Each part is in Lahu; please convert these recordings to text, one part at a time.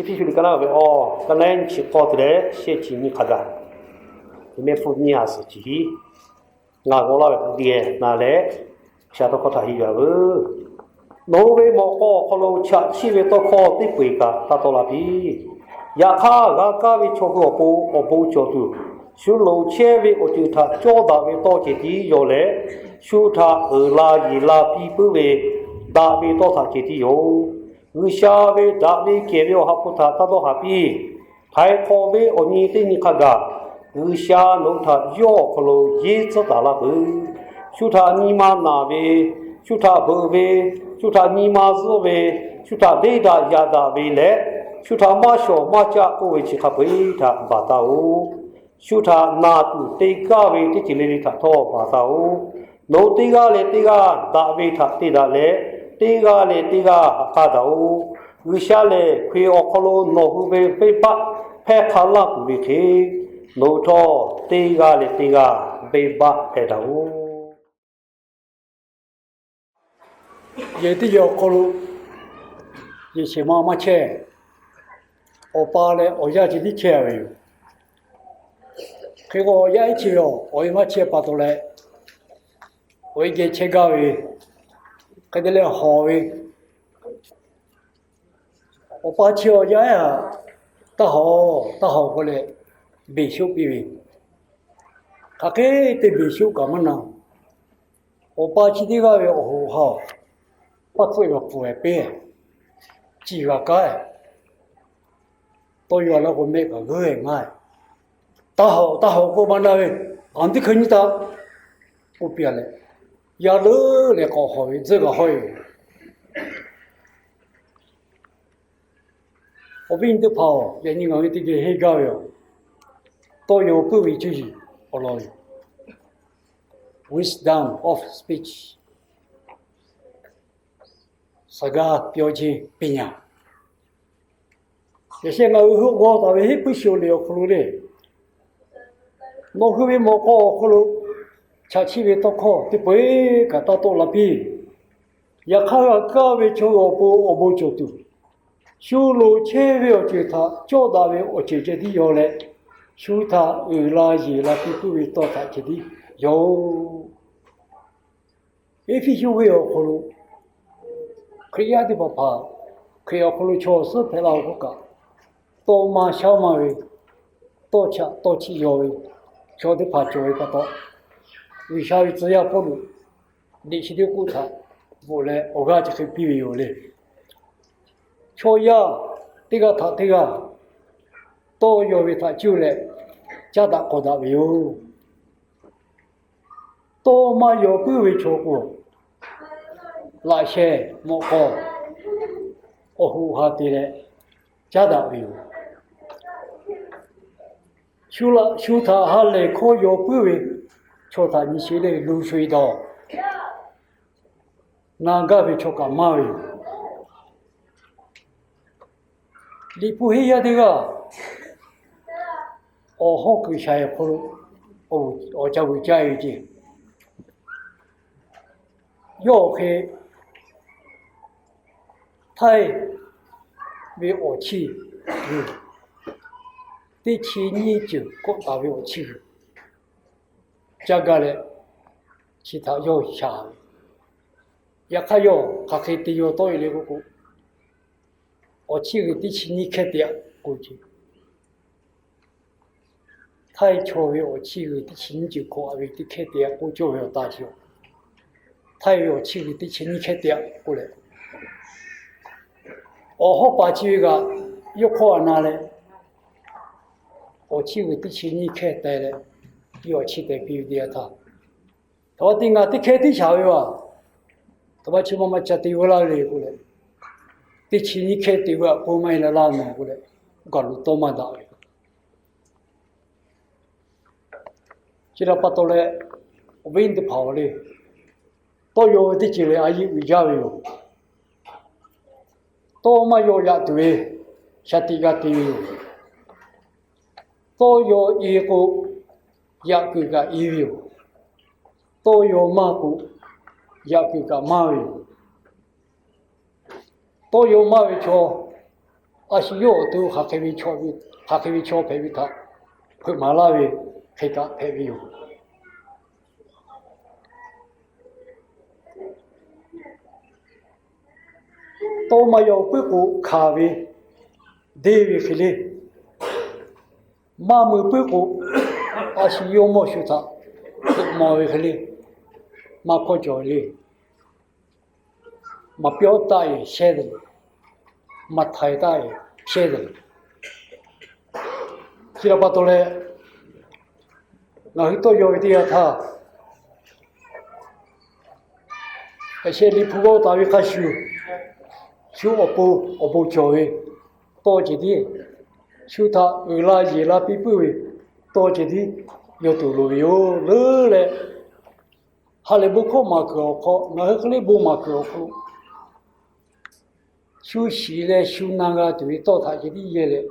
Eˇfeˇsuꞈ liꞈ ka naˉ ve awˬ, ka naˉ nyi chi k'awˇ te leh shehˆ chi nyi hk'a gaˬ, mehˆ hpfuhˇ nyiˇ ha suhˍ chi hiˉ, ngaˬ g'aw laˇ ve hk'a dehꞈ na leh, G'uiˬsha tawˇ hkawˇ htaꞈ henˇ yuˬ-a veuˬ. Nawˬ hui ve mawꞈ k'aw awˬ hk'aw lo chaꞈ chiˆ ve tawˇ hkawˇ teˇ peu-eˬ kaꞈ taˇ tawˆ la piˇ. Yaꞈ hk'aˇ, g'a kaˇ ve chaw hui awˬ pon awˬ bon cawˬ tuˬ, shu loˍ chehˇ ve awˬ ceuˬ htaꞈ cawˇ daꞈ ve tawˇ cehˬ tiˉ yaw leh, shu htaꞈ uiˍ la yeˬ la piˇ puiˉ ve daꞈ ve tawˇ htaꞈ cehˬ tiˉ yoˬ. G'uiˬsha ve daꞈ ve kehˬ ve awˬ ha hpu htaꞈ taˇ dawˇ haˍ piˇ. Htaiˍ hk'awꞈ ve awˬ nyi teˇ nyi hk'a gaˬ, G'uiˬsha nawˬ hui htaꞈ yawˇ awˬ hk'aw lo yeˇ tcuhˉ taˍ laˇ peuˬ. Shu htaꞈ nyi ma naˬ ve, shu htaꞈ beuꞈ ve, shu htaꞈ nyi ma zuhˆ ve, shu htaꞈ deˇ daꞈ yaꞈ daꞈ ve leh, shu htaꞈ maˇ shawˍ maˇ caˆ k'oˆ ve chi hk'a peu-eˬ htaꞈ baˬ taˍ-oꞈ. Shu htaꞈ naˬ tuˬ te gaˇ ve teˇ ceuˬ le le htaꞈ htawˇ baˬ taˍ-oꞈ. Nawˬ hui teˇ g'aˇ leh teˇ g'aˇ daꞈ ve htaꞈ te daꞈ leh, teˇ g'aˇ leh teˇ g'aˇ ha k'aˇ daꞈ-oꞈ. G'uiˬsha lehˬ Hkriꞈ awˬ hk'aw lo nawˬ hui ve venˇbaˆ hpehˇ hk'a laˇ tuˬ ve hk'e, nawˬ hui htawˇ teˇ g'aˇ leh teˇ g'aˇ venˇbaˆ hpehˇ daꞈ-oꞈ. Yehˬ teˇ yehˬ awˬ hk'aw lo yehˬ shehˍ ma maˇ chehˇ. Awˬ pa leh awˬ yaˇ ceh tiˉ chehˇ ve yoˬ. Hk'e k'o, awˬ yaˇ ehˉ chi ve awˬ e maˇ chehˇ pa taw leh, awˬ e geh chehˇ gaˇ ve, hk'e te leh hawˬ ve, awˬ pa chi awˬ yaˇ ehˉ htaꞈ taˇ hawˬ, taˇ hawˬ k'oˆ leh, beˬ shoˆ piˇ ve. Hk'aˬ hk'e te beˬ shoˆ kaꞈ maˇ na. Awˬ pa chi teˇ g'aˇ ve awˬ hoꞈ ha awˬ paˇ hpfuhˆ ve awˬ pfuhˍ-e peˇ, ciˬ g'a kaˉ-e, tawˇ yaw laˇ k'o mehˆ kaꞈ g'uiˇ-e ngaˇ-e. Taˇ hawˬ, taˇ hawˬ k'oˆ maˇ na ve, aˬ teˇ hkui nyi taˇ k'oˆ piˇ-a leh, yaˇ leuˉ leh k'awꞈ hawˬ ve tcuhˉ g'a hawˇ-e. Awˬ viˉ nyi teˇ hpaˍ-oˬ, yaꞈ nyi ngaˬ hui teˇ geh henˇ gaˇ ve yoˬ. Tawˇ yaw puiˉ ve cuˇ yiˍ awˬ lawn yoˬ. Wisdom of speech. စကားပြောခြင်းပညာ. Yaꞈ sheh ngaˬ hui hui g'aw taˍ ve Heˉ puiˉ sho le awˬ hk'aw lo le, nawˬ hui ve mawꞈ k'aw awˬ hk'aw lo chaꞈ chiˆ ve tawˇ hkawˇ teˇ peu-eˬ kaꞈ taˇ tawˆ la piˇ. Yaꞈ hk'aˇ, g'a kaˇ ve chaw hui awˬ pon awˬ bon cawˬ tuˬ, shu loˍ chehˇ ve awˬ ceuˬ htaꞈ cawˇ daꞈ ve awˬ ceuˬ ceh tiˉ yaw leh, shu htaꞈ uiˍ la yeˬ la piˇ puiˉ ve tawˇ htaꞈ ceh tiˉ yaw-oˬ. Eˇfeˇsuꞈ venˇ awˬ hk'aw lo Hkriꞈ yaˇ teˇ hpaˍ hpaˍ, Hkriꞈ awˬ hk'aw lo chaw awˬ suhˉ hpehꞈ la-o k'oˆ kaꞈ, tawˇ maˇ shaˉ maˇ ve, tawˇ chaꞈ tawˇ chiˆ yaw ve chaw teˇ hpaˍ cawˬ ve pa taw, G'uiˬsha ve tcuh yaˇ Pawˇluꞈ liꞈ chi teˇ k'oˆ htaꞈ bvuhꞈ leh awˬ g'aˇ chi hk'e piˇ ve yoˬ le. Chaw yaˇ teˇ g'aˇ htaꞈ teˇ g'aˇ tawˇ yaw ve htaꞈ cuˇ leh caˉ daꞈ k'awꞈ daꞈ ve yoˬ. Tawˇ maˇ yaw puiˉ ve chaw k'o, laꞈ sheh mawꞈ k'aw awˬ hoꞈ ha te leh caˉ daꞈ ve yoˬ. Shu htaꞈ ha lehˬ hkawˇ yaw puiˉ ve chaw htaꞈ nyi sheˍ leh luˬ sho-eˬ dawˬ na gaˇ ve chaw kaꞈ maˇ ve yoˬ. Liꞈ hpu henˇ yaˇ teˇ g'aˇ awˬ hawˉ kuiˬ shaˍ awˬ hk'aw lo awˬ ca vuiˬ caˇ ve ceˇ. Yawˇ awˬ hk'e htaiˇ ve awˬ chiˇ g'uiˬ teˇ chi nyiˇ ceuˬ kawˆ taˍ ve awˬ chiˇ g'uiˬ caˇ gaˇ leh, chi htaꞈ yawˇ shaˍ ve. Yaꞈ hk'aˇ, yawˇ hk'aˬ hk'e te yaw tawˆ-e le k'oˆ k'o, awˬ chiˇ g'uiˬ teˇ chi nyiˇ hkehˇ te-a k'oˆ ce. Htaiˇ chaw ve awˬ chiˇ g'uiˬ teˇ chi nyiˇ ceuˬ kawˆ ve teˇ hkehˇ te-a k'oˆ cawˇ ve awˬ ta chi-a. Htaiˇ ve awˬ chiˇ g'uiˬ teˇ chi nyiˇ hkehˇ te-a k'oˆ leh, awˬ hawˉ paˍ chi ve kaꞈ yawˇ hkawˇ a na leh, awˬ chiˇ g'uiˬ teˇ chi nyiˇ hkehˇ te leh, yawˇ awˬ chiˇ te piˇ ve teˇ yanˇ htaˇ, htaꞈ pa teˇ ngaˬ teˇ hkehˇ tiˉ shaˍ ve vaˬ. Htaꞈ pa chi ma ma ca te g'uˇ laˇ ve le k'oˆ leh, teˇ chi nyiˇ hkehˇ te g'uˇ-a k'oˆ maˇ heˆ la laˇ nawˬ k'oˆ leh, gaˬ lo tawˇ maˇ daꞈ ve. Chi htaꞈ pa taw leh, awˬ viˉ teˇ hpaˍ-oˬ le, tawˇ yaw ve teˇ ceuˬ lehˬ a yeˇ uiˍ jaˇ ve yoˬ. Tawˇ maˇ yaw yaꞈ tuˬ ve shaˍ tiꞈ g'a te ve yoˬ. Tawˇ yaw e k'o, yaꞈ kuiˬ kaꞈ i ve yoˬ. Tawˇ yaw maˇ k'o, yaꞈ kuiˬ kaꞈ maˇ ve yoˬ. Tawˇ yaw maˇ ve chaw, a shu yawˇ awˬ to hk'aˬ hk'e ve chaw hpehꞈ ve htaꞈ hpeuꞈ maˍ laˇ ve hk'e kaꞈ hpehꞈ ve yoˬ. Tawˇ maˇ yaw puiˉ k'o hkanˍ ve, deˇ ve hk'e le. Maˇ mui puiˉ k'o, a shu yawˇ mawˇ shu htaꞈ hpeuꞈ maˍ ve hk'e le. Maˇ hkawˇ cawˬ ve le. Maꞈ pyawˇ taˆ-e shehˇ ve, maꞈ htaiˍ taˆ-e shehˇ ve. Chi htaꞈ pa taw leh, ngaˬ hui tawˇ yaw ve teˇ yanˇ htaˇ, a sheh Liꞈ hpu g'awˇ taˍ ve hk'a shuˍ, shu awˬ pon awˬ bon cawˬ ve tawˇ cehˬ tiˉ, shu htaꞈ uiˍ la yeˬ la piˇ puiˉ ve tawˇ cehˬ tiˉ yaw tuˬ loˍ ve yoˬ leuˉ leh, ha lehˬ bon hkawˇ maˍ kuiˬ awˬ hk'aw, ngaˬ hui hk'e le bon maˍ kuiˬ awˬ hk'aw lo, shu shiˍ leh shu na g'a tuˬ ve tawˇ htaꞈ ceh tiˉ yehˇ leh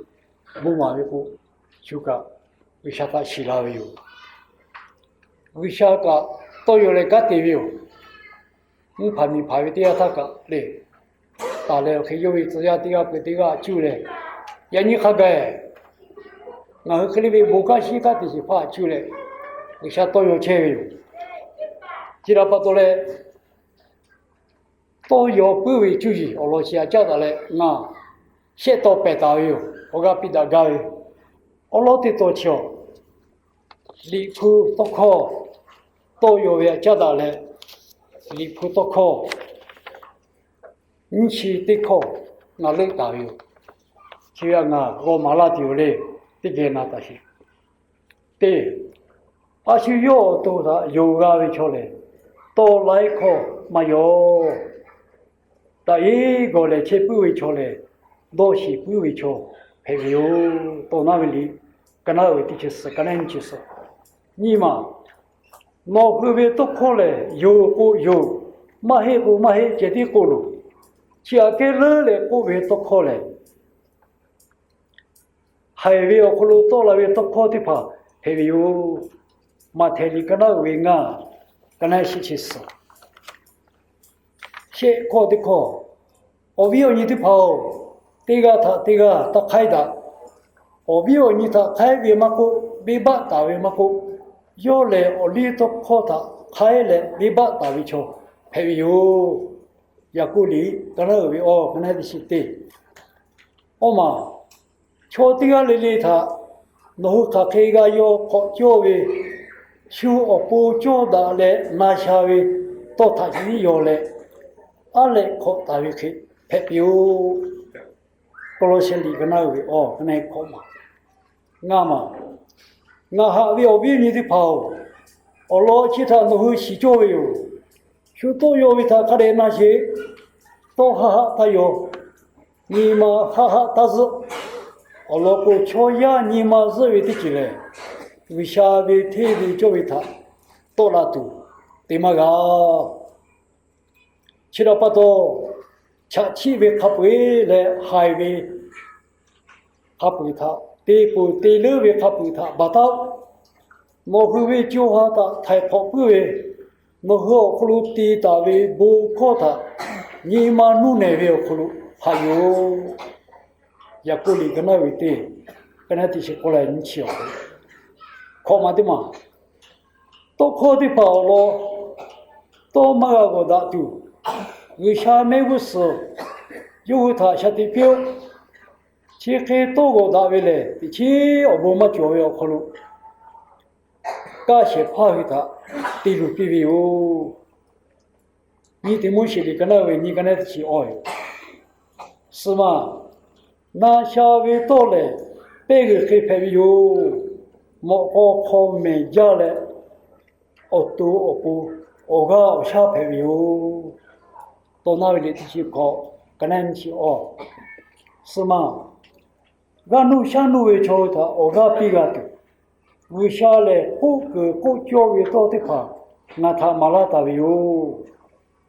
bon maˍ ve k'o, shu kaꞈ G'uiˬsha htaꞈ shiˍ la ve yoˬ. G'uiˬsha kaꞈ tawˇ yaw leh kanˉ te ve yoˬ. Mvuhˇ hpaˍ miˬ hpaˍ ve teˇ g'aˇ htaˇ kaꞈ le, taˍ leh awˬ hk'e yawˇ ve tcuh yaˇ teˇ g'aˇ peuˬ teˇ g'aˇ cuˇ leh, yaꞈ nyi hk'a gaˬ ngaˬ hui hk'e le ve bon kanˉ shiˉ kanˉ te sheˍ hpaˇ cuˇ leh, G'uiˬsha tawˇ yaw chehˇ ve yoˬ. Chi htaꞈ pa taw leh, tawˇ yaw puiˉ ve cuˇ yiˍ awˬ lawn chi a caˉ daꞈ leh ngaˬ shehˆ taw pehˬ taˍ ve yoˬ. Awˬ g'aˇ piˇ daꞈ gaˇ ve awˬ lawn teˇ taw chi awˬ, Liꞈ hpu tawˇ hkawˇ tawˇ yaw ve a caˉ daꞈ leh, Liꞈ hpu tawˇ hkawˇ nyiˇ chi teˇ hkawˇ ngaˬ leuˆ taˍ ve yoˬ. Chi ve ngaˬ g'aw maˍ laˇ tuˬ yoˬ le. Teˇ geh na taˍ sheˍ. Teˇ, a shu yawˇ awˬ to htaꞈ yonˍ g'a ve chaw lehˬ, tawˇ laiˉ hkawˇ maˇ yaw. Taꞈ iˉ gawˬ lehˬ chehˇ puiˉ ve chaw lehˬ, dawˇ shiˍ puiˉ ve chaw hpehꞈ ve yoˬ. Tawˇ naˉ ve liꞈ, ka naˉ uiˍ ve teˇ chi suhˍ, ka naˉ nyiˇ chi suhˍ. Nyi ma, nawˬ hui ve tawˇ hkawˇ lehˬ, yonˍ k'o yonˍ, maˇ heˆ k'o maˇ heˆ ceh tiˉ k'oˆ loˬ. Chi aꞈ kehˉ leuˉ leh k'oˆ ve tawˇ hkawˇ lehˬ, haiˬ ve awˬ hk'aw lo tawˆ la ve tawˇ hkawˇ teˇ hpaˍ hpehꞈ ve yoˬ. Maꞈhtehˍ liꞈ ka naˉ uiˍ ve ngaˇ, ka naˉ shiˍ chi suhˍ. Shehˆ hkawˇ teˇ hkawˇ, awˬ viˉ awˬ nyi teˇ hpaˍ-oˬ, teˇ g'aˇ htaꞈ teˇ g'aˇ taˇ hk'aiˉ daꞈ. Awˬ viˉ awˬ nyi htaꞈ hk'aiˉ ve maˇ k'oˆ, venˇbaˆ taˍ ve maˇ k'oˆ, yawˇ lehˬ awˬ liˇ tawˇ hkawˇ htaꞈ hk'aiˉ leh venˇbaˆ taˍ ve chaw hpehꞈ ve yoˬ. Yaˍkoˆ liꞈ ka naˉ uiˍ ve awˬ ka naˉ teˇ shiˍ teˇ, awˬ maˬ, chaw teˇ g'aˇ le le htaꞈ nawˬ hui hk'aˬ hk'e g'a yaw hk'awꞈ cawˇ ve, shu awˬ pon cawˇ daꞈ leh na sha ve tawˇ htaꞈ ceh tiˉ yaw leh, aˉ lehꞈ hk'awꞈ taˍ ve hk'e hpehꞈ piˇ-oˆ. Kawˇlawˇsehˆ liꞈ ka naˉ uiˍ ve awˬ ka naˉ hkawꞈ maˬ, ngaˇ maˬ, ngaˬ haꞈ ve awˬ viˉ awˬ nyi teˇ hpaˍ-oˬ, awˬ lawn chi htaꞈ nawˬ hui shiˍ cawˇ ve yoˬ. Shu tawˇ yaw ve htaꞈ hk'a dehꞈ na sheˍ. Tawˇ haˆ haˆ taˇ yaw. Nyi ma haˆ haˆ taˇ zuhˆ. Awˬ lawn k'o, chaw yaˇ nyi ma zuhˆ ve teˇ ceuˬ lehˬ, G'uiˬsha ve hteˇ ve cawˇ ve htaꞈ tawˆ la tuˬ te maˇ g'a. Chi htaꞈ pa taw, chaꞈ chiˆ ve hk'a peu-eˬ leh haiˬ ve hk'a peu-eˬ htaꞈ, te peuˬ te leuˉ ve hk'a peu-eˬ htaꞈ baˬ taˉ-oˆ. Nawˬ hui ve co ha htaꞈ htaiˍ hk'awꞈ puiˉ ve, nawˬ hui awˬ hk'aw lo te taˍ ve bon hkawˇ htaꞈ nyi ma nuˇ nehˬ ve awˬ hk'aw lo haꞈ yoˬ. Yaˍkoˆ liꞈ ka naˉ ve teˇ, ka naˉ teˇ chi k'awˇ leh nyiˇ chi awˬ hk'aw lo hkawꞈ maˬ teˇ maˬ, tawˇ hkawˇ teˇ hpaˍ awˬ lawn tawˇ maˇ g'a g'awˬ daꞈ tuˬ, G'uiˬsha mehˆ g'uˇ suhˍ yawˇ hui htaꞈ shaˍ tiꞈ piˇ-oˆ. Chi hk'e tawˇ g'awˬ daꞈ ve lehˬ, teꞈ chiˉ awˬ bon maˇ cawˬ ve awˬ hk'aw lo, kaˇ shehˍ hpaˇ hui htaꞈ te luˬ piˇ ve yoˬ. Nyiˇ Tiˆmoˉseˍ liꞈ ka naˉ ve nyi ka naˉ teˇ chi awˬ, suh maˬ, na sha ve tawˇ lehˬ, pehˇ g'uiˬ hk'e hpehꞈ ve yoˬ. Mawꞈ k'aw hk'aw mehˍ jaˇ leh, awˬ to awˬ pon awˬ g'aˇ awˬ shaˉ hpehꞈ ve yoˬ. Tawˇ naˉ ve liꞈ teˇ chi hkawꞈ, ka naˉ nyiˇ chi awˬ, suh maˬ, g'aˇ nuˇ shaˉ nuˇ ve chaw hui htaꞈ awˬ g'aˇ piˇ g'a tuˬ, G'uiˬsha lehˬ k'oˆ kuiˬ k'oˆ cawˇ ve tawˇ teˇ hpaˍ ngaˬ htaꞈ maˍ laˇ taˍ ve yoˬ.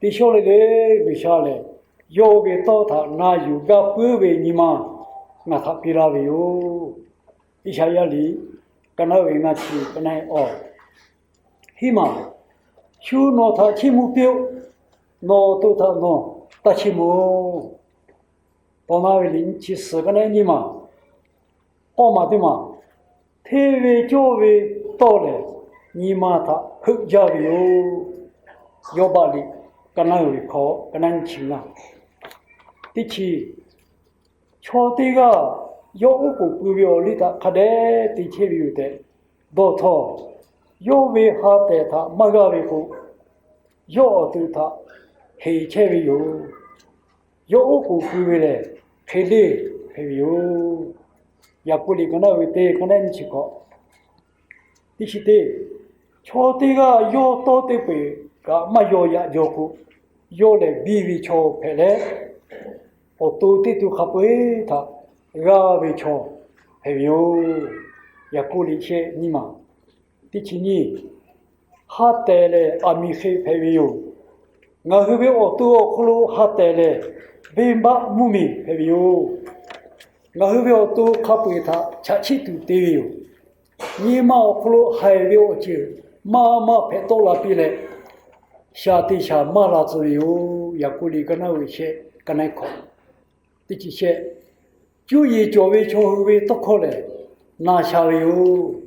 Teˇ shawˉ le le G'uiˬsha lehˬ, yawˇ ve tawˇ htaꞈ na yuˬ gaˇ puiˉ ve nyi ma ngaˬ htaꞈ piˇ laˇ ve yoˬ. Iˉsaˍyaˆ liꞈ ka naˉ ve ngaˇ chi ka naˉ awˬ, hiˉ maˬ, shu nawˬ htaꞈ chiˇ mvuh piˇ-oˆ. Nawˬ awˬ to htaꞈ nawˬ taˇ chiˇ mvuh-oˬ. Tawˇ naˆ ve liꞈ nyiˇ chi suhˍ ka naˆ nyiˇ maˬ, k'awˇ maˬ teˇ maˬ, hteˇ ve cawˇ ve tawˇ lehˬ, nyi ma htaꞈ heuˆ jaˇ ve yoˬ. Yawˇbaˆ liꞈ ka naˆ uiˍ ve hkawꞈ ka naˆ nyiˇ chi ngaˇ. Teˇ chi, chaw teˇ g'aˇ yawˇ oˉ k'oˍ pui ve awˬ liˇ htaꞈ hk'a dehꞈ te chehˇ ve yoˬ tehꞈ dawˇ htawˇ, yawˇ ve ha tehˬ htaꞈ maˇ g'aˇ ve k'o, yawˇ awˬ to htaꞈ heˍ chehˇ ve yoˬ. Yawˇ oˉ k'oˍ pui ve lehˬ, hk'e leˇ hpehꞈ ve yoˬ. Yaˍkoˆ liꞈ ka naˆ uiˍ ve teˇ ka naˆ nyiˇ chi hkawꞈ. Teˇ chi teˇ, chaw teˇ g'aˇ yawˇ tawˇ teˇ peuˍ kaꞈ maˇ yaw yaꞈ jaw k'o, yawˇ lehˬ biˇ ve chaw hpehꞈ leh, awˬ to teˇ to hk'a peu-eˬ htaꞈ g'aˇ ve chaw hpehꞈ ve yoˬ. Yaˍkoˆ liꞈ shehˆ nyiˇ maˬ. Teˇ chi nyiˇ, ha tehˬ lehˬ aˬ miˍ hk'e hpehꞈ ve yoˬ. Ngaˬ hui ve awˬ to awˬ hk'aw lo ha tehˬ lehˬ, venˇbaˆ mvuhˇmiˬ hpehꞈ ve yoˬ. Ngaˬ hui ve awˬ to hk'a peu-eˬ htaꞈ chaꞈ chiˆ tuˬ te ve yoˬ. Nyi ma awˬ hk'aw lo haiˬ ve awˬ ceuˬ maˇ maˇ hpehꞈ tawˆ la piˇ leh, shaˍ te shaˍ maˇ la tcuh ve yoˬ. Yaˍkoˆ liꞈ ka naˆ uiˍ shehˆ ka naˆ hkawꞈ. Teˇ chi shehˆ, cuˇ yiˍ cawˬ ve chaw hui ve tawˇ hkawˇ lehˬ, na sha ve yoˬ.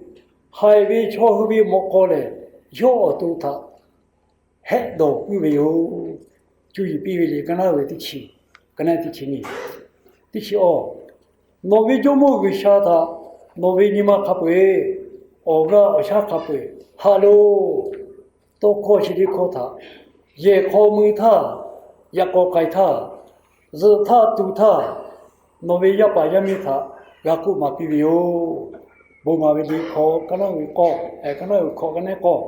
Haiˬ ve chaw hui ve mawꞈ k'aw lehˬ, yawˇ awˬ to htaꞈ hehˆ dawˬ puiˉ ve yoˬ. Cuˇ yiˍ piˇ ve liꞈ ka naˆ uiˍ teˇ chi, ka naˆ teˇ chi nyiˇ. Teˇ chi awˇ, nawˬ ve Jawˇmawˇ G'uiˬsha htaꞈ nawˬ ve nyi ma hk'a peu-eˬ, awˬ g'aˇ awˬ shaˉ hk'a peu-eˬ haꞈ loˬ. Tawˇ hkawˇ chi teˇ hkawˇ htaꞈ yehˬ hk'aw mui htaˇ, yaꞈ k'aw k'ai htaˇ, zuhꞈ htaˇ tu htaˇ, nawˬ ve yaˇ paˍ yaˇ miˇ htaꞈ g'a k'oˆ maˍ piˇ ve yoˬ. Bon maˍ ve liꞈ hkawꞈ ka naˆ uiˍ k'awˇ, ka naˆ uiˍ hkawꞈ ka naˆ k'awˇ.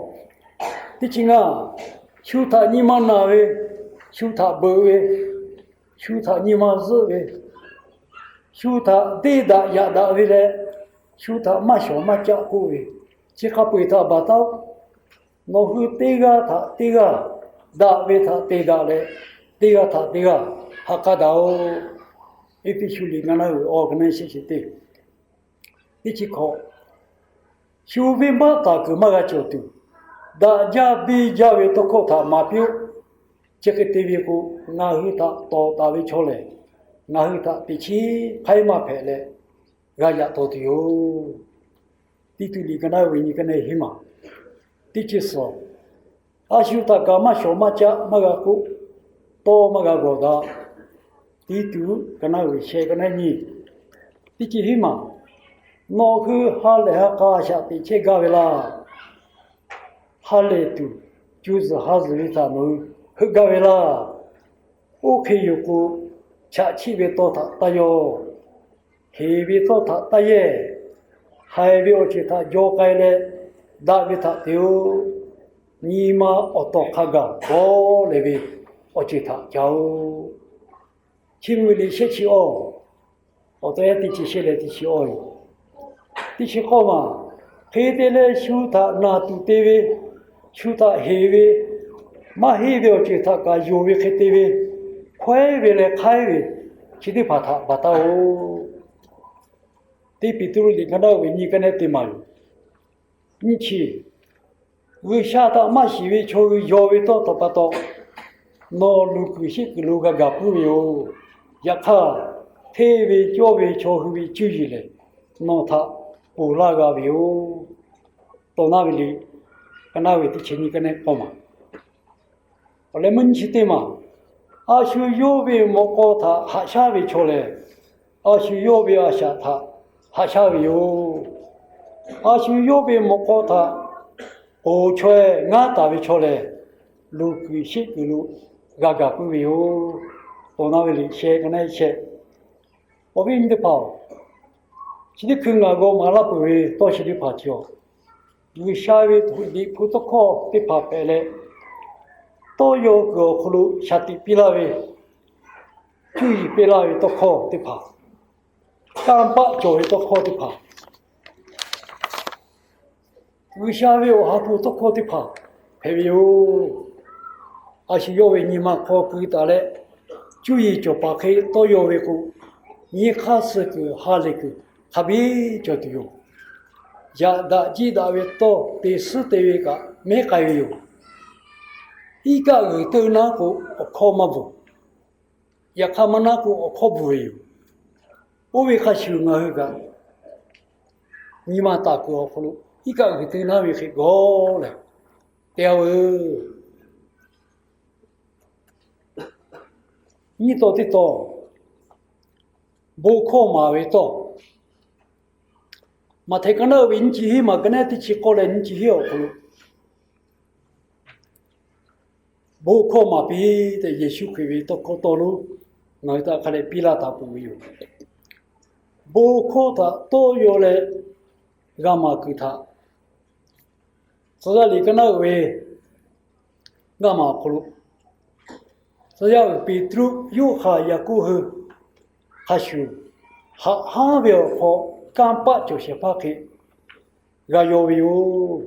Teˇ chi ngaˇ, shu htaꞈ nyi ma naˬ ve, shu htaꞈ beuꞈ ve, shu htaꞈ nyi ma zuhˆ ve, shu htaꞈ deˇ daꞈ yaꞈ daꞈ ve leh, shu htaꞈ maˇ shawˍ maˇ caˆ k'oˆ ve, chi hk'a peu-eˬ htaꞈ baˬ taˉ-oˆ. Nawˬ hui teˇ g'aˇ htaꞈ teˇ g'aˇ daꞈ ve htaꞈ te daꞈ leh, teˇ g'aˇ htaꞈ teˇ g'aˇ ha k'aˇ daꞈ-oˆ. Eˇfeˇsuꞈ liꞈ ngaˇ naˆ uiˍ awˬ ka naˆ shehˆ chi teˇ, teˇ chi hkawꞈ, shu venˇbaˆ taˍ kuiˬ maˇ g'a cawˬ tuˬ, daꞈ jaˇ biˇ jaˇ ve tawˇ hkawˇ htaꞈ maˍ piˇ-oˆ. Chi hk'e te ve k'o, ngaˬ hui htaꞈ tawˍ taˍ ve chaw lehˬ, ngaˬ hui htaꞈ teꞈ chiˉ hk'aiˉ maˇ hpehꞈ leh, g'a yaꞈ taw tuˬ yoˬ. Tiˇtuꞈ liꞈ ka naˆ uiˍ nyi ka naˆ hiˉ maˬ. Teˇ chi suhˍ, a shu htaꞈ kaꞈ maˇ shawˍ maˇ caˆ maˇ g'a k'oˆ, tawˇ maˇ g'a gawˬ daꞈ. Tiˇtuꞈ ka naˆ uiˍ shehˆ ka naˆ nyiˇ. Teˇ chi hiˉ maˬ, nawˬ hui ha lehˬ ha k'a shaꞈ teꞈ chehˇ gaˇ ve laˇ. Ha lehˬ tuˬ, co zuhˬ ha zuhˬ ve htaꞈ nawˬ hui heuˆ gaˇ ve laˇ. Oˇ hk'e yoˬ k'o, chaꞈ chiˆ ve tawˇ htaꞈ taˇ yaw. Heˍ ve tawˇ htaꞈ taˇ yehˇ. Haiˬ ve awˬ ceuˬ htaꞈ jaw k'ai leh, daꞈ ve htaꞈ te-o. Nyi ma awˬ tawˍ hk'a gaˬ bawˇ lehˬ ve awˬ ceuˬ htaꞈ ca-o. Chi mvuh ve liꞈ shehˆ chi awˇ, awˬ tawˇ yaˇ teˇ chi shehˆ leh teˇ chi awˇ yoˬ. Teˇ chi k'awˇ maˬ, hk'e te leh shu htaꞈ naˬ tuˬ te ve, shu htaꞈ heˍ ve, maˇ heˆ ve awˬ ceuˬ htaꞈ kaꞈ yonˍ ve hk'e te ve, hkawehˉ ve leh hk'aiˉ ve, chi teˇ hpaˍ htaꞈ baˬ taˉ-oˆ. Teˇ Peˍtruˆ liꞈ ka naˆ uiˍ nyi ka naˆ teˇ maˬ yoˬ. Nyiˇ chi, G'uiˬsha htaꞈ maˇ shiˍ ve chaw hui yaw ve tawˇ htaꞈ pa taw, nawˬ luˬ kuiˬ sheˆ kuiˬ lo g'a gaˬ puiˉ ve yoˬ. Yaꞈ hk'aˇ, hteˇ ve cawˇ ve chaw hui ve cuˇ yiˍ lehˬ, nawˬ htaꞈ ponˬ laˇ g'a ve yoˬ. Tawˇ naˆ ve liꞈ ka naˆ ve teˇ chi nyiˇ ka naˆ k'awˇ maˬ. Awˬ leh meuˇ nyiˇ chi teˇ maˬ, a shu yawˇ ve mawꞈ k'aw htaꞈ haꞈ shaˉ ve chaw lehˬ, a shu yawˇ ve a shaꞈ htaꞈ haꞈ shaˉ ve yoˬ. A shu yawˇ ve mawꞈ k'aw htaꞈ k'oˍ chaweh ngaˉ taˍ ve chaw lehˬ, luˬ kuiˬ sheˆ kuiˬ lo g'a gaˬ puiˉ ve yoˬ. Tawˇ naˆ ve liꞈ shehˆ ka naˆ shehˆ. Awˬ viˉ nyi teˇ hpaˍ-oˬ, chi teˇ hkui ngaˬ g'aw maˍ laˇ peuˬ ve tawˇ chi teˇ hpaˍ chi-awˬ, G'uiˬsha ve liꞈ hpu tawˇ hkawˇ teˇ hpaˍ hpehꞈ leh, tawˇ yaw kuiˬ awˬ hk'aw lo shaˍ tiꞈ piˇ laˇ ve, cuˇ yiˍ piˇ laˇ ve tawˇ hkawˇ teˇ hpaˍ, kanˇ paˆ cawˬ ve tawˇ hkawˇ teˇ hpaˍ, G'uiˬsha ve awˬ ha hpu tawˇ hkawˇ teˇ hpaˍ hpehꞈ ve yoˬ. A shu yawˇ ve nyi ma hk'aw keu taˍ leh, cuˇ yiˍ cawˬ paˍ hk'e tawˇ yaw ve k'o, nyi hk'aˇ suh kuiˬ ha lehˬ kuiˬ hk'a biˇ cawˬ tuˬ yoˬ. Yaꞈ daꞈ jiˆ daꞈ ve tawˇ te suhˉ te ve kaꞈ mehˉ k'ai ve yoˬ. Iˉ kaˆ g'uiˬ teuˆ naˉ k'o, awˬ hkawˇ maˇ bvuhˬ. Yaꞈ hk'aˇ maˇ naˉ k'o awˬ hkawˇ bvuhˬ ve yoˬ. Oˇ ve hk'a shuˍ ngaˬ hui kaꞈ nyi ma taˍ kuiˬ awˬ hk'aw lo iˉ kaˆ g'uiˬ te naˉ ve hk'e gawˬ leh te-a veuˬ. Nyiˇ tawˇ teˇ tawˇ, bon hkawˇ maˍ ve tawˇ. Maꞈhtehˍ ka naˉ uiˍ ve nyiˇ chi hiˉ maˬ ka naˉ teˇ chi k'awˇ leh nyiˇ chi hiˉ awˬ hk'aw lo bon hkawˇ maˍ piˇ tehꞈ Yeˍsuˆ Hkriꞈ ve tawˇ hkawˇ tawˇ lonˉ ngaˬ hui htaꞈ hk'a dehꞈ piˇ laˇ taˍ peuˬ ve yoˬ. Bon hkawˇ htaꞈ tawˇ yaw leh g'a maˍ kuiˬ htaꞈ tcuh yaˇ liꞈ ka naˉ uiˍ ve ngaˇ maˬ awˬ hk'aw lo tcuh yaˇ uiˍ Peˍtruˆ, Yoˇhanˬ, Yaˍkoˆ hui hk'a shuˍ haꞈ hanˉ ve awˬ hk'aw kanˇ paˆ cawˬ shehˍ hpaˇ hk'e g'a yaw ve yoˬ.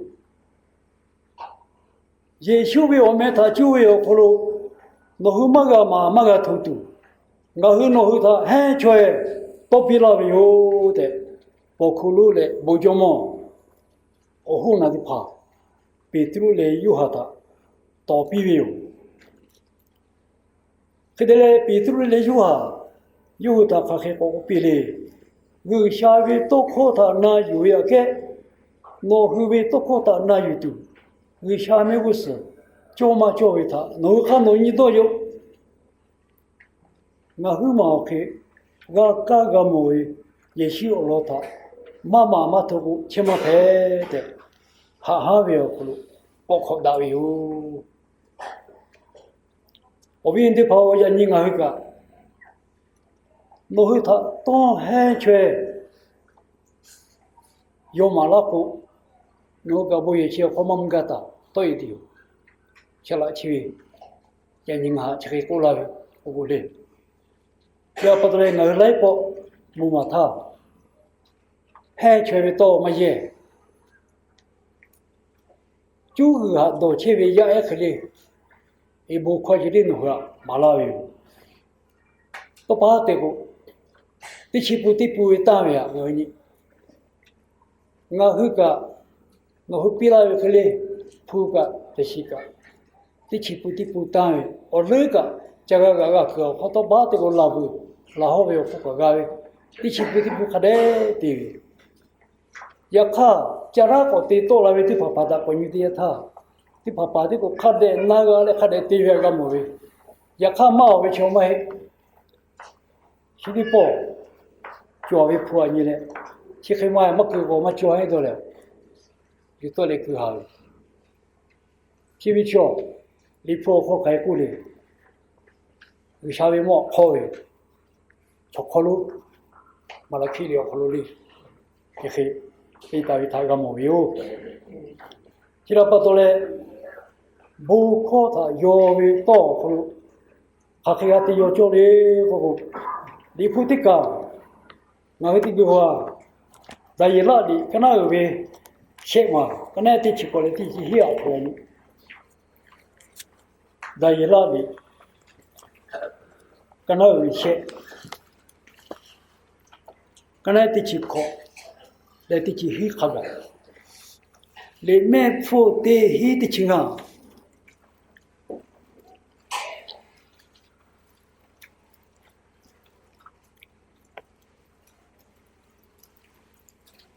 Yeˍsuˆ ve awˬ meh htaꞈ cuˇ ve awˬ hk'aw lo nawˬ hui maˇ g'a maˍ maˇ g'a hto tuˬ, ngaˬ hui nawˬ hui htaꞈ hehnˇ chaweh tawˇ piˇ laˇ ve yoˬ tehꞈ, paw hkuˇ lonˉ leh bon jawˇmawˇ awˬ hoˉ naˍ teˇ hpaˍ Peˍtruˆ leh Yoˇhanˬ htaꞈ tawˍ piˇ ve yoˬ. Hk'e te leh Peˍtruˆ leh Yoˇhanˬ, yawˇ hui htaꞈ hk'aˬ hk'e k'awꞈ k'oˆ piˇ le. G'uiˬsha ve tawˇ hkawˇ htaꞈ na yuˬ ve aꞈ kehˉ, nawˬ hui ve tawˇ hkawˇ htaꞈ na yuˬ tuˬ, G'uiˬsha mehˆ g'uˇ suhˍ cawˇ maˇ cawˇ ve htaꞈ nawˬ hui hk'a nawˬ nyi dawˇ yoˬ. Ngaˬ huiˉ maˬ awˬ hk'e g'a kaˇ g'a mawˬ ve Yeˍsuˆ awˬ lawn htaꞈ maˇ maˍ maˇ hto k'o, chehˇ maˇ hpehꞈ tehꞈ, haꞈ hanˉ ve awˬ hk'aw lo k'awꞈ hk'awꞈ daꞈ ve yoˬ. Awˬ viˉ teˇ hpaˍ-oˬ, yaꞈ nyi ngaˬ hui kaꞈ nawˬ hui htaꞈ tawˇ hehnˇ chaweh yaw maˍ laˇ k'o, nawˬ hui kaꞈ bon yehˬ chi awˬ hk'aw maˇ mvuh gaˇ taˍ tawˆ-e tuˬ yoˬ. Chi laꞈ chi ve yaꞈ nyi ngaˬ htaꞈ chi hk'e k'oˆ laˇ ve k'o k'o le. Chi pa taw leh ngaˬ hui laiˉ pawˆ mvuh maˍ htaˇ, hehnˇ chaweh ve tawˇ maˇ yehˇ. Cuˉ g'uiˬ haꞈ dawˬ chehˇ ve yaˇ ehˉ hk'e le, e bon hkawˇ chi teˇ nawˬ hui htaꞈ maˍ laˇ ve yoˬ. Tawˇ pa te k'o, teˇ chi pun teˇ pun ve tanˇ ve htaꞈ ngaˬ hui nyi. Ngaˬ hui kaꞈ, nawˬ hui piˇ laˇ ve hk'e le, hpu kaꞈ, teˇ chi kaꞈ, teˇ chi pun teˇ pun tanˇ ve, awˬ leuˉ kaꞈ ca g'a g'a g'a kuiˬ awˬ hk'aw tawˇ pa te k'o laˬ vuiˬ laˬ hawˇ ve awˬ hk'aw kaꞈ g'a ve, teˇ chi pun teˇ pun hk'a dehꞈ te ve. Yaꞈ hk'aˇ, ca raˉ k'awꞈ te tawˆ la ve teˇ hpaˍ hpaˍ htaꞈ k'awꞈ nyi teˇ yanˇ htaˇ, teˇ hpaˍ hpaˍ teˇ k'o hk'a dehꞈ na g'a leh hk'a dehꞈ te ve htaꞈ g'a mawˬ ve. Yaꞈ hk'aˇ maˇ awˬ ve chaw maˇ heˆ. Chi teˇ pawˆ cawˬ ve hpu aꞈ nyi leh, chi hk'e maˇ maˇ keu k'o maˇ cawˬ heˆ dawˇ leh, yuˬ tawˆ leh keu haˍ ve. Chi ve chaw, Liꞈ hpu awˬ hk'aw hk'aˬ hk'e k'oˆ le. G'uiˬsha ve mawˇ hk'awˇ ve chaw hk'aw lo, Maˍlaˍhkiˆ liꞈ awˬ hk'aw lo le, hk'e hk'e te taˍ ve htaꞈ g'a mawˬ ve yoˬ. Chi htaꞈ pa taw leh, bon hkawˇ htaꞈ yaw ve tawˇ awˬ hk'aw lo hk'aˬ hk'e g'a te yaw cawˇ le k'oˆ k'o, Liꞈ hpu teˇ kaˬ ngaˬ hui teˇ geh a, Daˍyeˍlaˆ liꞈ ka naˉ uiˍ ve shehˆ maˬ ka naˉ teˇ chi hkawꞈ leh teˇ chi hiˉ aꞈ hk'aw lo, Daˍyeˍlaˆ liꞈ ka naˉ uiˍ ve shehˆ, ka naˉ teˇ chi hkawꞈ leh teˇ chi hiˉ hk'a gaˬ, liꞈ mehˆ hpfuhˇ teˇ hiˉ teˇ chi ngaˇ.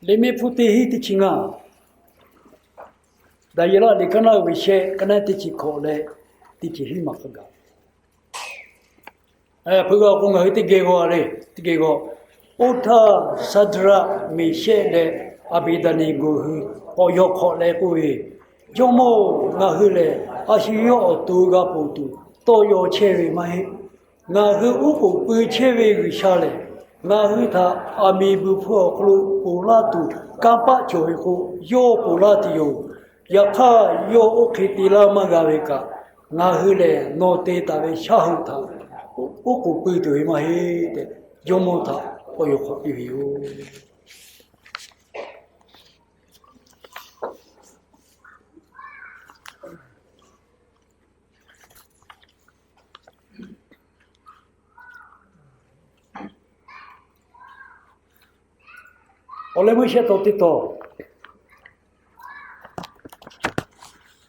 Liꞈ mehˆ hpfuhˇ teˇ hiˉ teˇ chi ngaˇ. Daˍyeˍlaˆ liꞈ ka naˉ uiˍ ve shehˆ, ka naˉ teˇ chi hkawꞈ leh teˇ chi hiˉ maˬ hk'a gaˬ. Hpeuꞈ g'a k'o ngaˬ hui teˇ geh g'aw le, teˇ geh g'aw. Oˇ htaˇ Saˍdraˆ, Meˍshehˆ leh Aˍbeˍdaˍneˍgoˍ hui k'awꞈ yaw hk'awꞈ leh k'oˆ ve, Jawˇmawˇ-oˬ, ngaˬ hui lehˬ a shu yawˇ awˬ to g'a ponˬ tuˬ tawˇ yaw chehˇ ve maˇ heˆ. Ngaˬ hui oˉ k'oˍ pui chehˇ ve G'uiˬsha lehˬ, ngaˬ hui htaꞈ aˬ miˍ buiˬ hpfuh awˬ hk'aw lo ponˬ laˇ tuˬ kanˇ paˆ cawˬ ve k'o, yawˇ ponˬ laˇ tuˬ yoˬ. Yaꞈ hk'aˇ, yawˇ oˇ hk'e te laˇ maˇ g'a ve kaꞈ, ngaˬ hui lehˬ nawˬ te taˍ ve shaˉ hoꞈ htaꞈ oˉ k'oˍ pui tuˬ ve maˇ heˆ tehꞈ, Jawˇmawˇ htaꞈ k'awꞈ yaw hk'awꞈ piˇ ve yoˬ. Awˬ leh meuˇ shehˆ taw teˇ taw,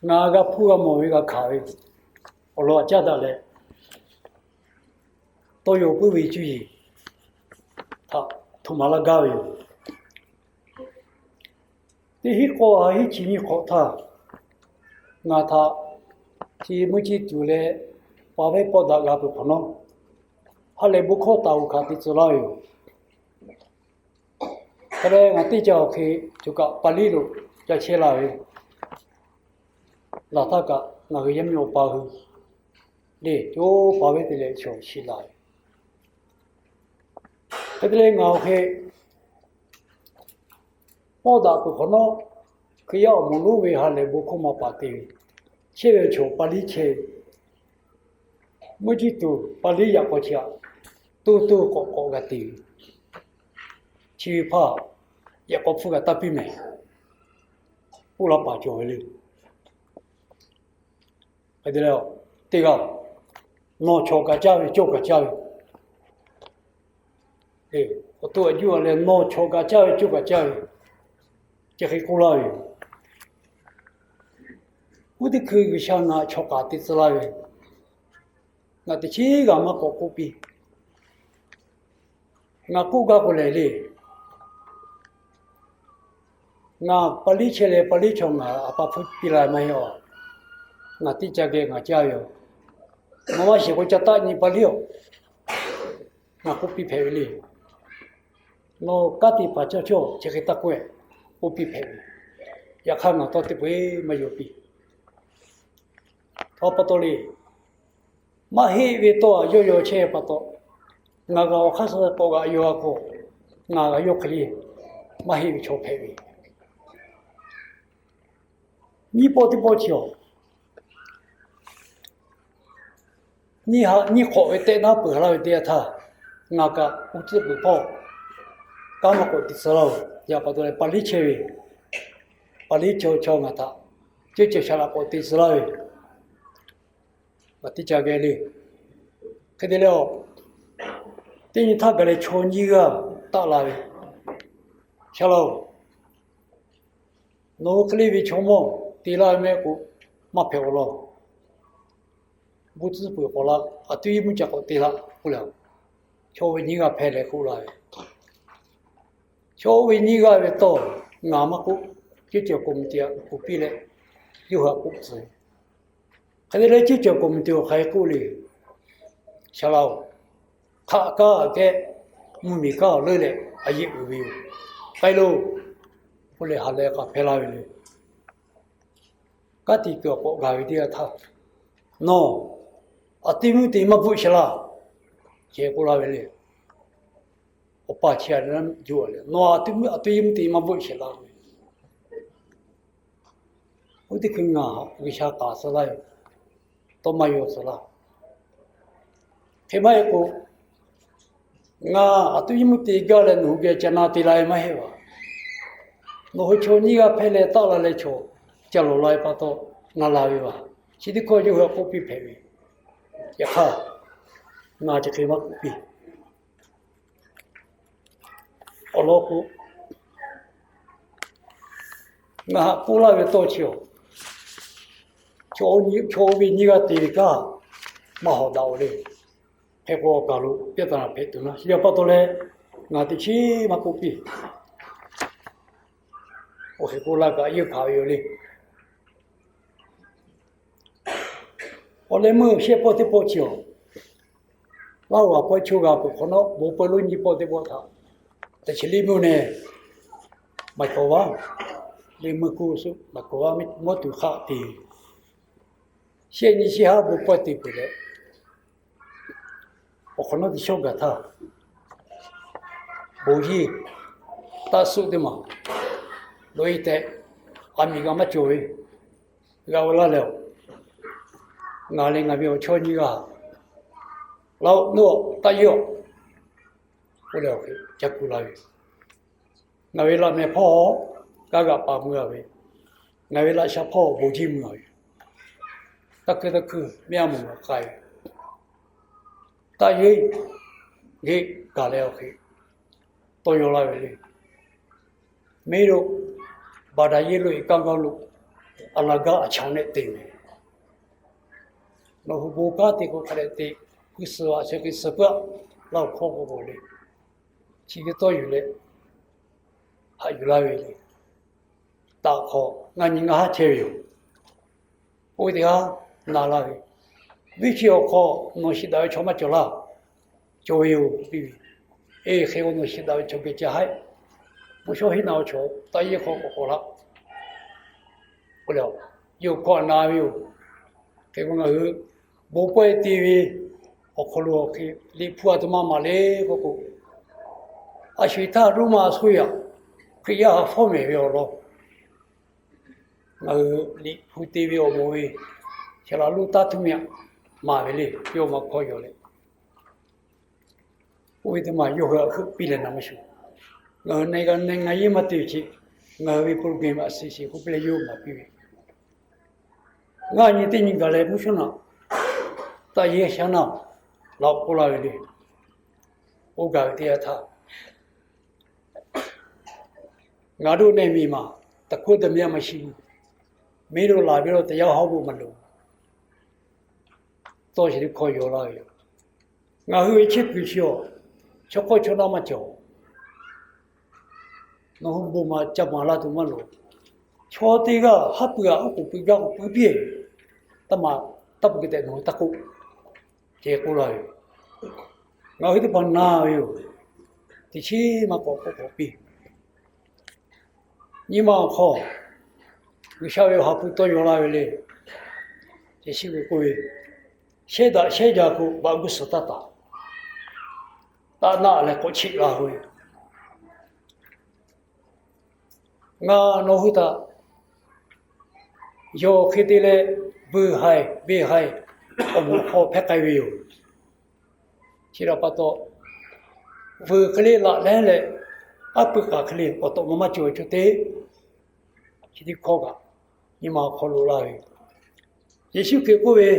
ngaˬ g'a hpuˇ g'a mawˬ ve g'a hkanˍ ve awˬ lawn aꞈ caˉ daꞈ leh, tawˇ yaw puiˉ ve cuˇ yiˍ htaꞈ htoꞈ ma laˇ gaˇ ve yoˬ. Teˇ hinˉ k'awˇ ha hinˉ chi nyiˇ hk'awꞈ htaˇ, ngaˬ htaꞈ chi mvuhˇ ciˇ tuˬ leh paˍ vehˇ pawˆ daꞈ g'a peuˬ hk'awꞈ nawˉ, ha lehˬ bon hkawˇ taˍ uˬ hkanˍ te tcuh laˇ ve yoˬ. Hk'e leh ngaˬ teˇ ca awˬ hk'e choˬ kaꞈ Paˍliˇ lo ca chehˇ la ve, laˬ htaˇ kaꞈ ngaˬ hui yaˇ miˇ awˬ pa hui le co paˍ vehˇ te leh chaw shiˍ la ve. Hk'e te leh ngaˬ awˬ hk'e pawˆ daꞈ peuˬ hk'awꞈ nawˉ, Hkriꞈ yaˇ awˬ moˍ lonˉ ve ha lehˬ bon hkawˇ maˇ paˍ te ve, chehˇ ve chaw Paˍliˇ chehˇ ve, mvuhˇ ciˇ tuˬ Paˍliˇ yaꞈ k'aw chi aꞈ toˇ toˇ k'awꞈ k'awꞈ g'a te ve, chi ve hpaˇ yaꞈ k'aw hpfuhˇ g'a taˇ piˇ mehˍ k'oˆ laˇ paˍ cawˬ ve le. Hk'e te leh, teˇ g'aˇ nawˬ chaw kaꞈ caˇ ve, cawˇ kaꞈ caˇ ve, awˬ to aꞈ juˇ a leh nawˬ chaw kaꞈ caˇ ve, cawˇ kaꞈ caˇ ve, chi hk'e k'oˆ laˇ ve yoˬ. Oˇ teˇ hkui G'uiˬsha ngaˬ chaw k'aˍ te tcuh laˇ ve, ngaˬ teꞈ chiˉ g'a maˇ k'awꞈ k'oˆ piˇ. Ngaˬ k'oˆ gaˇ k'o lehˬ le, ngaˬ Paˍliˇ chehˇ leh Paˍliˇ chaw ngaˬ aꞈ pa hpfuhˇ piˇ la maˇ heˆ a. Ngaˬ teˇ ca geh ngaˬ caˇ ve yoˬ. Ngaˬ maˇ shiˍ k'o ca taˆ nyi Paˍliˇ awˬ, ngaˬ k'oˆ piˇ hpehꞈ ve le. Nawˬ kanˉ te paˍ caˇ cawˇ chi hk'e taˇ k'oˆ-e, k'oˆ piˇ hpehꞈ ve. Yaꞈ hk'aˇ ngaˬ tawˇ teˇ peu-eˬ maˇ yaw piˇ. Hk'e pa taw le, maˇ heˆ ve tawˇ a yawˇ yaw chehˇ pa taw, ngaˬ g'a awˬ hk'aˇ suh k'awꞈ g'aꞈ yaw a k'o, ngaˬ g'a yawˇ hk'e le maˇ heˆ ve chaw hpehꞈ ve. Nyiˇ pawˆ teˇ pawˆ chi awˬ, nyiˇ haꞈ nyiˇ hk'awꞈ ve tehꞈ naˉ peuˬ laˇ ve teˇ yanˇ htaˇ, ngaˬ kaꞈ uˉ tcuhˉ peuˬ hpawˇ kanˉ maˇ k'awꞈ te tcuh laˇ-oˬ. Yaꞈ pa taw leh Paˍliˇ chehˇ ve, Paˍliˇ chaw chaw ngaˬ htaꞈ ceuˇ ceuˬ shaˍ laꞈ k'awꞈ te tcuh laˇ ve, ngaˬ teˇ ca geh le. Hk'e te leh, teˇ nyi htaˇ gaˬ leh chaw nyiˇ g'aˇ taˆ la ve, Shaˍ laꞈ-oˬ, nawˬ hui hk'e le ve chaw mawˇ te laˇ ve mehˆ k'o, maˇ hpehꞈ-aw law. Bon tcuhˉ peuˬ k'awꞈ la, aˬ tuˉ iˉ mvuhˇ ca k'awꞈ te laˇ k'oˆ leh, chaw ve nyiˇ g'aˇ hpehˇ leh k'oˆ la ve. Chaw ve nyiˇ g'aˇ ve tawˇ ngaˬ maˇ k'oˆ, ceˇ cawˬ committee aꞈ kuˬ piˇ leh, yawˇ hui aꞈ k'oˆ tcuh. Hk'e te leh ceˇ cawˬ committee awˬ hk'aˬ hk'e k'oˆ le, Shaˍ laꞈ-oˬ, hk'aˆ kaˇ aꞈ kehˉ mvuhˇmiˬ kaˇ awˬ leuˉ leh a yeˆ uiˍ ve yoˬ. K'ai loˬ k'oˆ leh ha lehˬ k'a hpehˇ laˇ ve le. Kanˉ te kuiˬ awˬ k'awꞈ gaˬ ve teˇ yanˇ htaˇ, nawˬ aˬ tuˉ mvuhˇ te maˇ bvuhˆ sheˍ laˇ, ceh k'oˆ laˇ ve le. Awˬ pa chi a le, nawˬ aˬ tuˉ mvuhˇ, aˬ tuˉ mvuhˇ te maˇ bvuhˆ sheˍ laˇ. Oˇ teˇ hkui ngaˬ G'uiˬsha k'aˍ tcuh laˇ ve, tawˇ maˇ yaw tcuh laˇ. Hk'e maˇ heˆ k'o, ngaˬ aˬ tuˉ iˉ mvuhˇ te gaˇ leh nawˬ hui geh ca na te la ve maˇ heˆ vaˬ. Nawˬ hui chaw nyiˇ g'aˇ hpehˇ leh taˆ la leh chaw ca lawˬ la ve pa taw, ngaˬ la ve vaˬ. Chi teˇ hkawˇ yawˇ hui aꞈ k'oˆ piˇ hpehꞈ ve. Yaꞈ hk'aˇ, ngaˬ chi hk'e maˇ k'oˆ piˇ. Awˬ lawn k'o, ngaˬ haꞈ k'oˆ laˇ ve tawˇ chi awˬ, chaw oˇ ve nyiˇ g'aˇ te ve kaꞈ maˇ hawˍ daꞈ-oˬ le. Hk'e k'o awˬ kaˬ lo ပြဿနာ hpehꞈ tuˬ na, chi pa taw leh ngaˬ teꞈ chiˉ maˇ k'oˆ piˇ. Awˬ hk'e k'oˆ laˇ kaꞈ yeunˇ hkanˍ ve yoˬ le. Awˬ leh meuˇ shehˆ pawˆ teˇ pawˆ chi awˬ, Laˇ huˍ a pawehˇ choˇ g'a peuˬ hk'awꞈ nawˉ, bon pawehˇ lonˉ nyiˇ pawˆ teˇ pawˆ htaꞈ, teꞈ chi liˇ meuˇ nehˬ, maˇ kawꞈ vaˇ, liˇ meuˇ kuˇ suhˆ maˇ kawꞈ vaˇ, mawˇ tuˬ hk'aˆ te. Shehˆ nyi shehˆ haˉ bon pawehˇ te peuˬ leh, awˬ hk'awꞈ nawˉ teˇ shawˉ gaˬ htaˇ, bon hiˇ taˆ suhˆ teˇ maˬ loꞈ-e tehꞈ, aˬ miˍ g'a maˇ cawˬ ve g'a ve laˇ leh, ngaˬ leh ngaˬ ve awˬ chawˇ nyiˇ g'aˇ, Laˇ-oˬ, nawˬ taˆ yehˇ-oˬ k'oˆ leh, awˬ hk'e ca kuˬ la ve. Ngaˬ ve laꞈ mehˍ hpawˇ kaˇ g'aꞈ paˍ mui a ve, ngaˬ ve laꞈ sha hpawˇ bon jiˇ mui a ve, taˇ hkuiˇ taˇ hkuiˇ mehˆ a moˍ g'a k'ai ve, taˆ yehˇ geh gaˬ leh awˬ hk'e tawˇ yaw laˇ ve le. မင်းတို့ ဘာသာရေးလုပ်ရင် ကောင်းကောင်းလုပ် အလကား အချောင်နဲ့ တင်မယ်။ Nawˬ hui bon kanˉ te k'o hk'a dehꞈ te. Hpu suhˍ aꞈ chi hk'e suh puiˉ-aˆ. Laˇ huˍ hkawˇ k'o k'o le, chi ve tawˇ yuˬ leh haꞈ yuˬ laˇ ve le. Taꞈ hk'awꞈ ngaˇ nyi ngaˇ haˉ chehˇ ve yoˬ. Oˇ ve teˇ g'aˇ na laˇ ve, viˇ chi awˬ hk'aw nawˬ shiˍ daꞈ ve chaw maˇ cawˬ laˇ. Cawˬ ve yoˬ piˇ ve. Eˬ, hk'e k'o nawˬ shiˍ daꞈ ve chaw geh ca haˉ-eˬ. Bon shawˉ henˇ na-o chaw taˇ yeˇ hk'aw k'awꞈ k'awꞈ laˇ. K'o le, yawˇ hkawˇ na ve yoˬ. Hk'e k'o ngaˬ hui bon pawehˇ te ve awˬ hk'aw lo hk'e Liꞈ hpu a htoꞈ ma maˍ le k'oˆ k'o, a sho-eˬ htaˇ Roˉmaꞈ a sho yaꞈ Hkriꞈ yaˇ htaꞈ fawˉ mehˍ ve awˬ lawn ngaˬ hui Liꞈ hpu te ve awˬ moˍ ve, Saˍ laꞈ lonˉ taˇ htuˇ miꞈ maˍ ve le, yawˇ ma hkawˇ yaw leh, oˇ ve teˇ maˬ yawˇ hui htaꞈ heuˆ piˇ leh na maˇ shuˍ. Ngaˬ hui နိုင်ငံရေး maˇ te ve chi, ngaˬ hui ve ပရူဂရမ် aꞈ shiˍ shiˍ k'oˆ piˇ leh yawˇ hui maˍ piˇ ve, ngaˇ nyi teˇ nyi gaˬ leh mvuhˇ shawˉ naꞈ taˇ yeˇ shaˉ naˇ laꞈ k'oˆ laˇ ve le. Oˇ gaˬ ve teˇ yanˇ htaˇ, ngaˬ တို့ nehˬ miˬ maˬ တကူတမျက် မရှိဘူး, မင်းတို့ လာပြီးတော့ တရားဟောဖို့ မလိုဘူး. Tawˇ shiˍ teˇ hkawˇ yaw laˇ ve yoˬ. Ngaˬ hui ve chehˇ kuiˬ chi awˬ, chaw hk'awˇ chaw naˆ maˇ cawˬ. Nawˬ hui bon maˍ ca maˍ laˇ tuˬ maˇ loˍ. Chaw teˇ g'aˇ haˉ pui-a, oˉ k'oˍ pui gaˇ k'oˍ pui piˇ, taˇ maˍ, taˇ pui k'ai tehꞈ nawˬ hui taˇ k'oˆ, ce k'oˆ laˇ ve yoˬ. Ngaˬ hui teˇ hpaˍ na ve yoˬ. Teꞈ chiˉ maˇ k'awꞈ k'oˆ k'awꞈ piˇ. Nyi ma awˬ hk'aw G'uiˬsha ve awˬ ha hpu tawˇ yaw laˇ ve le. Yeˍsuˆ Hkriꞈ k'oˆ ve, Shehˇ daꞈ shehˇ jaˇ k'o, baꞈ g'uˇ suhˍ taˇ taˍ. Taˆ naˆ leh k'awꞈ cheˆ la k'oˆ ve, ngaˬ nawˬ hui htaꞈ yawˬ hk'e te leh vuiˬ haiˬ beˬ haiˬ awˬ moˍ hk'aw hpehˇ k'ai ve yoˬ. Chi htaꞈ pa taw, vuiˬ hk'e le laꞈ lehˉ leh, aˉ pui k'aˬ hk'e le awˬ tawꞈ ma maˇ cawˬ ve chaw teˇ, chi teˇ hkawˇ kaꞈ nyi ma awˬ hk'aw loꞈ laˇ ve. Yeˍsuˆ Hkriꞈ k'oˆ ve,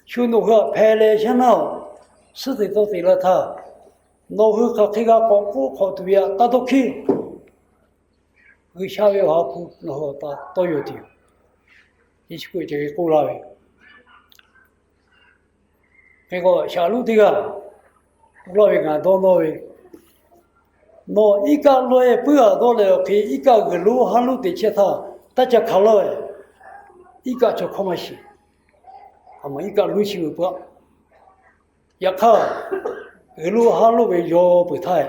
Shu nawˬ hui htaꞈ hpeh leh shaˉ naˇ-oˬ, suhˉ teꞈ tawˇ teꞈ laˇ htaˇ, nawˬ hui hk'aˬ hk'e g'a k'awꞈ k'oˆ hk'awꞈ tuˬ ve htaꞈ taˇ dawˇ hkiˇ. G'uiˬsha ve awˬ ha hpu nawˬ hui awˬ ta tawˇ yaw tuˬ yoˬ. Yeˍsuˆ Hkriꞈ chi hk'e k'oˆ laˇ ve. Hk'e k'o, shaˍ lonˉ teˇ g'aˇ k'oˆ laˇ ve, ngaˬ dawˇ nawˇ ve, nawˬ iˉ kaˆ laweh puiˉ-a dawˇ leh awˬ hk'e, iˉ kaˆ g'uiˬ lonˉ haˉ lonˉ te chehˇ htaˇ, taˇ ca hkanˍ laˇ-e. Iˉ kaˆ chaw hkawˇ maˇ shiˍ. A ma iˉ kaˆ lonˉ chi ve puiˉ-a. Yaꞈ hk'aˇ, g'uiˬ lonˉ haˉ lonˉ ve yaw peuˬ htaˇ,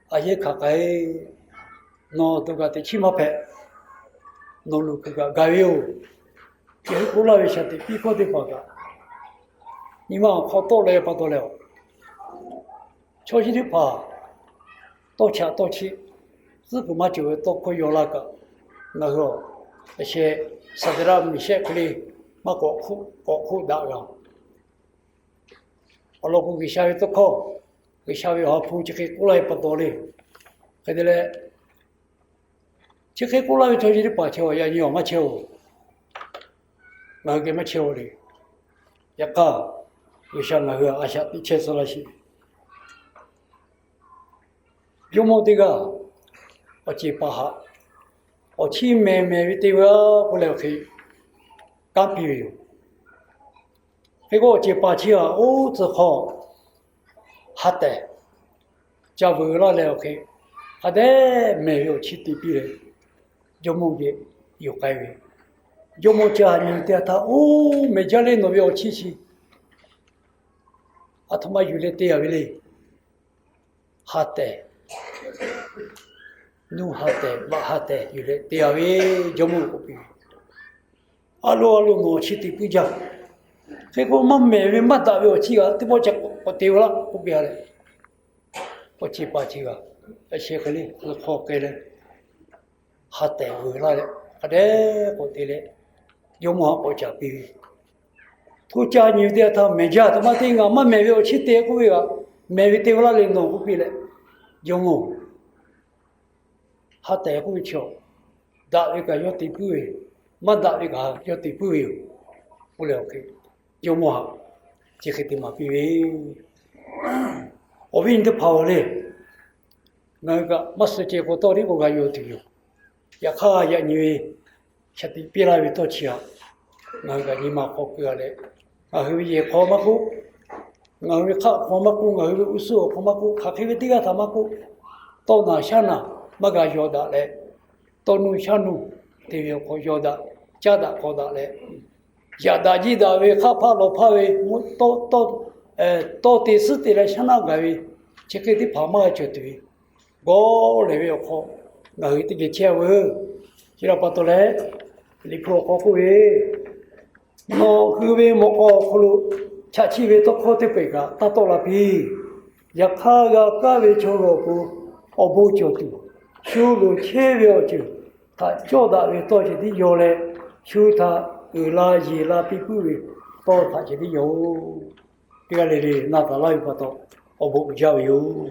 a yehˉ hkanˍ k'ai, nawˬ tuˬ kaꞈ teꞈ chiˉ maˇ hpehꞈ. Nawˬ luˬ kuiˬ kaꞈ gaˬ ve yoˬ. Chi hk'e k'oˆ laˇ ve shaˍ tiꞈ piˇ hkawˇ teˇ hpaˍ kaꞈ, nyi ma awˬ hk'aw tawˆ leh pa taw leh, chaw chi teˇ hpaˍ tawˇ chaꞈ tawˇ chiˆ, tcuhˉ kuiˬ maˇ cawˬ ve tawˇ hkawˇ yaw laˇ kaꞈ, ngaˬ hui a sheh Saˍdraˆ Meˍshehˆ hk'e le maˇ k'awꞈ k'awꞈ hk'oˆ daꞈ g'a. Awˬ lawn k'o, G'uiˬsha ve tawˇ hkawˇ, G'uiˬsha ve awˬ ha hpu chi hk'e k'oˆ laˇ ve pa taw le. Hk'e te leh, chi hk'e k'oˆ laˇ ve chaw chi teˇ hpaˍ chehˇ-a, yaꞈ nyi awˬ maˇ chehˇ-oˬ. Ngaˬ hui geh maˇ chehˇ-oˬ le. Yaꞈ hk'aˇ, G'uiˬsha ngaˬ hui a shaꞈ teꞈ chehˇ tcuh laˇ sheˍ ve, jawˇmawˇ teˇ g'aˇ awˬ ceˬ paˍ htaꞈ awˬ chiˇ mehˍ mehˍ ve te ve-a k'oˆ leh awˬ hk'e kanˉ piˇ ve yoˬ. Hk'e k'o, awˬ ceˬ paˍ chi htaꞈ oˇ tcuh hk'aw ha tehˬ ca vuiˬ laˇ leh awˬ hk'e, hk'a dehꞈ mehˍ ve awˬ chiˇ te piˇ leh, jawˇmawˇ geh yuˬ k'ai ve. Jawˇmawˇ ca nyi teˇ yanˇ htaˇ, Oˇ, mehˬ jaˇ le, nawˬ ve awˬ chiˇ chi aˬ htoꞈ ma yuˬ leh te-a ve le. Ha tehˬ, nuˇ ha tehˬ, vaꞈ ha tehˬ yuˬ leh te-a ve, jawˇmawˇ k'oˆ piˇ ve. A lo a lo nawˬ awˬ chiˇ te puiˉ jaˇ. Hk'e k'o, maˇ mehˍ ve maˇ daꞈ ve awˬ chiˇ g'a teˇ pawˆ ca k'awꞈ te ve laˇ k'oˆ piˇ-a leh, awˬ ceˬ paˍ chi g'a a sheh hk'e le hk'aw k'ai leh, ha tehˬ vuiˬ laˇ leh hk'a dehꞈ k'awꞈ te leh, jawˇmawˇ htaꞈ k'awꞈ caˍ piˇ ve. Hto ca nyi ve teˇ yanˇ htaˇ, mehˬ jaˇ, aˬ htoꞈ ma te, ngaˬ maˇ mehˍ ve awˬ chiˇ te k'oˆ ve, mehˍ ve te ve laˇ le nawˬ k'oˆ piˇ leh, jawˇmawˇ ha tehˬ k'oˆ ve chi, daꞈ ve kaꞈ yawˇ te puiˉ ve, maˇ daꞈ ve kaꞈ yawˇ te puiˉ ve yoˬ. K'oˆ leh awˬ hk'e, jawˇmawˇ htaꞈ chi hk'e te maˍ piˇ ve, Awˬ viˉ nyi teˇ hpaˍ-oˬ le, ngaˬ hui kaꞈ maˇ suh ceh k'o tawˇ tiˉ k'o g'a yaw tuˬ yoˬ. Yaꞈ hk'aˇ, yaꞈ nyi ve shaˍ tiꞈ piˇ laˇ ve tawˇ chi htaꞈ ngaˬ hui kaꞈ nyi ma hk'aw keu-a leh, ngaˬ hui ve yehˬ hk'aw maˇ k'oˆ, Ngaˬ hui ve hk'aˆ hk'aw maˇ k'oˆ, ngaˬ hui ve g'uˇ suhˍ awˬ hk'aw maˇ k'oˆ, hk'aˬ hk'e ve teˇ g'aˇ htaꞈ maˇ k'oˆ, tawˇ naˬ shaˉ naˬ maˇ g'a yaw daꞈ leh, tawˇ nuˇ shaˉ nuˇ te ve awˬ hk'aw yaw daꞈ, caˇ daꞈ k'aw daꞈ leh, yaꞈ daꞈ jiˇ daꞈ ve hk'aˆ hpaˇ lawˬ hpaˇ ve, tawˇ te suhˉ te leh shaˉ naˆ gaˬ ve, chi hk'e teˇ hpaˍ maˇ g'a cawˬ tuˬ ve, gawˇ lehˬ ve awˬ hk'aw ngaˬ hui teˇ geh chehˇ-a veuˬ. Chi htaꞈ pa taw leh, Liꞈ hpu awˬ hk'aw k'oˆ ve, Nawˬ hui ve mawꞈ k'aw awˬ hk'aw lo chaꞈ chiˆ ve tawˇ hkawˇ teˇ hpehꞈ kaꞈ taˇ tawˆ la piˇ. Yaꞈ hk'aˇ, g'a kaˇ ve chaw lo awˬ pon awˬ bon cawˬ tuˬ, shu loˍ chehˇ ve awˬ ceuˬ htaꞈ cawˇ daꞈ ve tawˇ ceh tiˉ yaw leh, shu htaꞈ uiˍ la yeˬ la piˇ puiˉ ve tawˇ htaꞈ ceh tiˉ yaw-oˬ. Teˇ g'aˇ le le na taˍ laˇ ve pa taw, awˬ bon uiˍ jaˇ ve yoˬ.